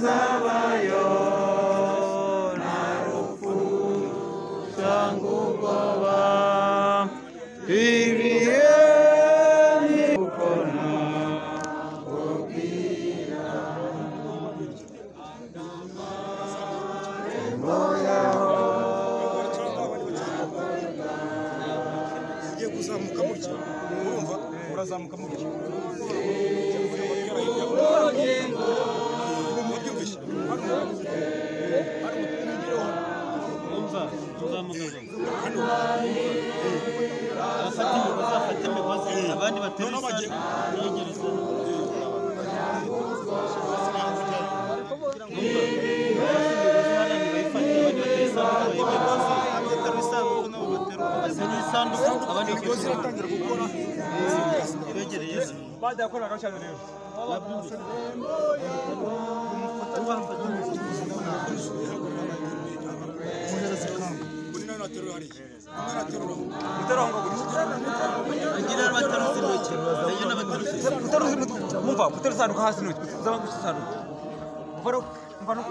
Tuzabayo nta rupfu cyangwa ubwoba, ibihe ni uko ntabwo bwira. Amarembo yaho ugiye kuzamuka mutya, urumva urazamuka mutya. Abafata imigozi abandi baterura isanduku. Imigozi iratangira gukora. Undi nawe naterura hariya, umwe naterura aho. Umva gutera isanduku hasi ntoki uzaba gusa isanduku umva no